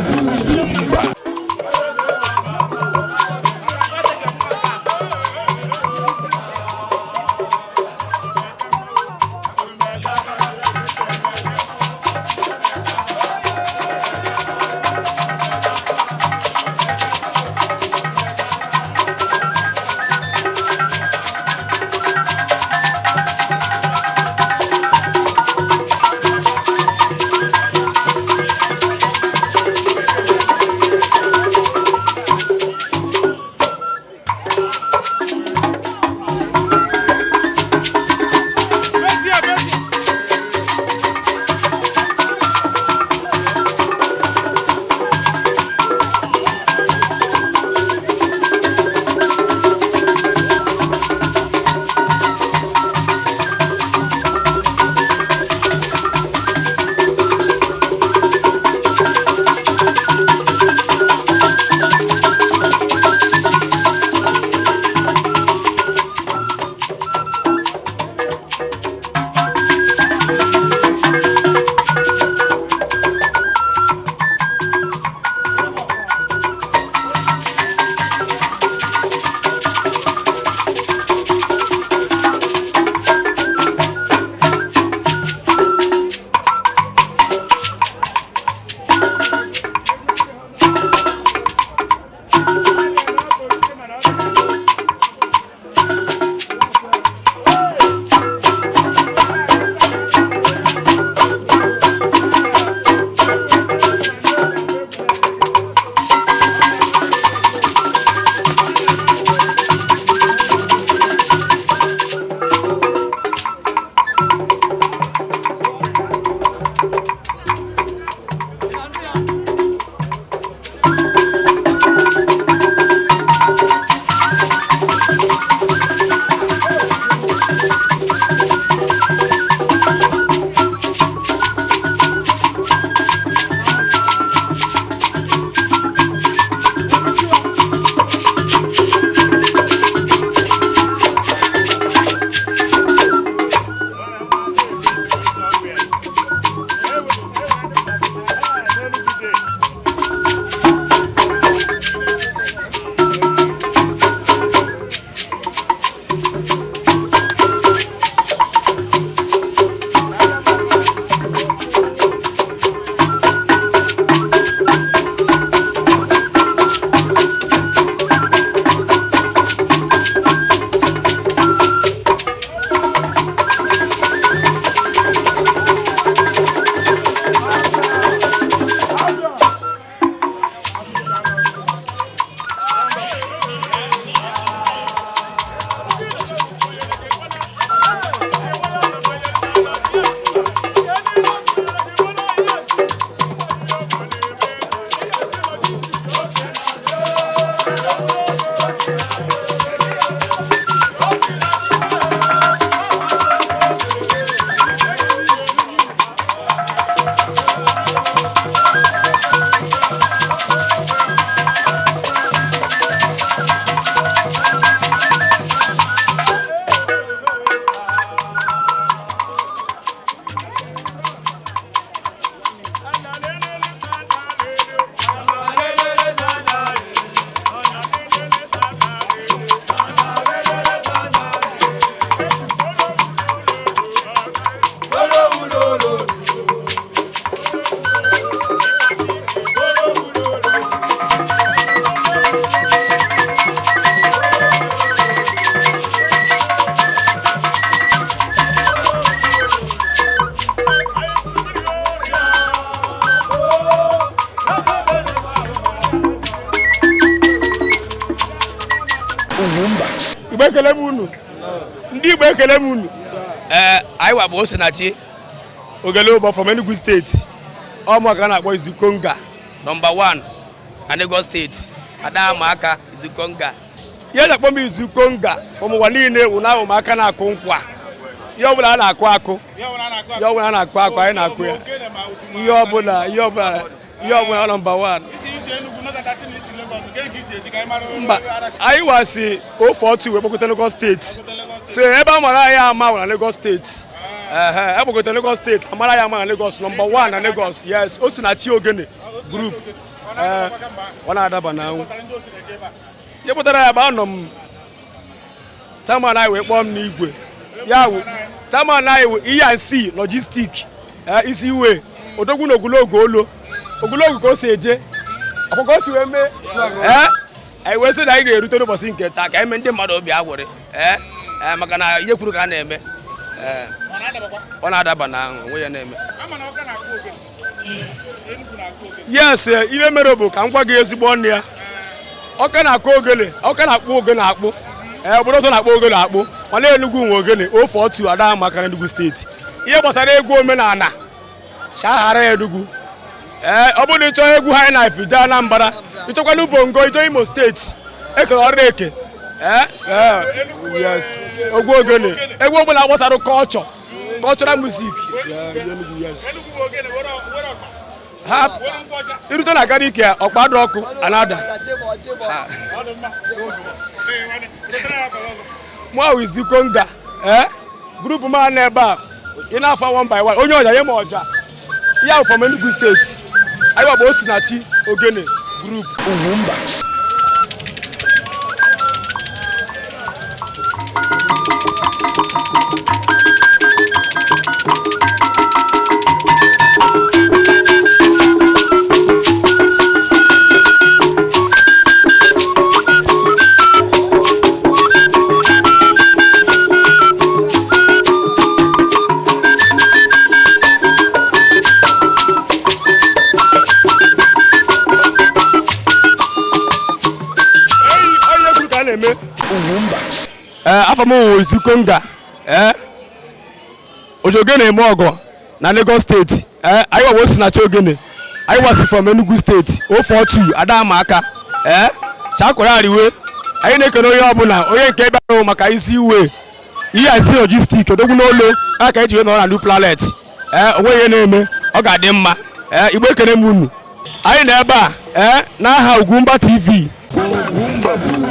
Ọ bụ Ugwumba. Ugwumba. Igbo, ekele m unu. Ndị Igbo, ekele m unu. Ee, anyị wa bụ Osinachi. Ogele Ụbọ from Enugu Steeti. Ọ mụ ka a na-akpọ Izukonga. Number 1 na Lagos Steeti, ada ama aka Izukonga. Ihe eji akpọ m Izukonga from ụwa niile wụ na ahụ m aka na-akụ nkwa. Ihe ọbụla a na-akụ akụ, ihe ọbụla a na-akụ akụ, anyị na-akụ ya. Ihe ọbụla, ihe ọbụla, ihe ọbụla, number 1. Mba, anyị wasi ofe otu wee kpọkọta Lagos Steeti. So ebe a mara anyị ama wụ na Lagos Steeti. Ehe, ekpọkọta Lagos Steeti, amara ya ama na Lagos, number 1 na Lagos. Yes, Osinachi Ogene Group. Ee, ọ na-adaba na anwụ. Ihe pụtara ya bụ anọ m chairman anyị wee kpọọ m n'igwe ya wụ chairman anyị wụ E&C Logistic, isi iwe odogwu na ogologo olo ogologo ka o si eje akwụkwọ ka o si wee mee. Ee, anyị wee sị na anyị ga-erute n'ụbọchị nke taa ka anyị mee ndị mmadụ obi agwụrị. Ee ee, maka na ihe kwuru ka a na-eme. Ee, ọ na-adaba na ahụ onwe ya na-eme. Yes, ihe mere bụ ka m gwa gị ezigbo ọnụ ya. Ọka na-akụ ogele, ọka na-akpụ ogele akpụ. Ee, obodo ọzọ na-akpụ ogele akpụ, mana Enugu nwe ogele ofe otu ada maka Enugu steeti. Ihe gbasara egwu omenala shaghara Enugu. Ee, ọ bụrụ na ị chọọ egwu high life, jee Anambra. Ịchọkwana bongo, ịchọọ Imo steeti. Ekere ọrụ eke. Ee, yes, egwu ogele, egwu ọbụla gbasara culture, cultural music. Yeah, Enugu, yes. Ha irute na Gariki ọkpa ọkụ anada. Mụ ahụ Izukonga. Ee, group m a n'ebe a ị na-afa one by one, onye ọja nye m ọja ihe ahụ from Enugu steeti. Anyị bụ Osinachi Ogene Group Ugwumba. Eyi onye kwuru ka a na-eme. Ee, afọ m wụ Izukonga. Ee, Ojogene eme ọgọ na Lagos steeti. Ee, anyị gbawa Osinachi Ogene. Anyị wasi from Enugu steeti 042 Adama aka. Ee, chakwara ariwe. Anyị na-ekene onye ọbụla, onye nke bịara maka isi iwe ihe isi logistic odogwu n'olu aka eji wee nọrọ na New Planet. Ee, onwe ihe na-eme ọ ga-adị mma. Ee, Igbo, ekene m unu. Anyị nọ ebe a, ee, n'aha Ugwumba TV. Ugwumba bụ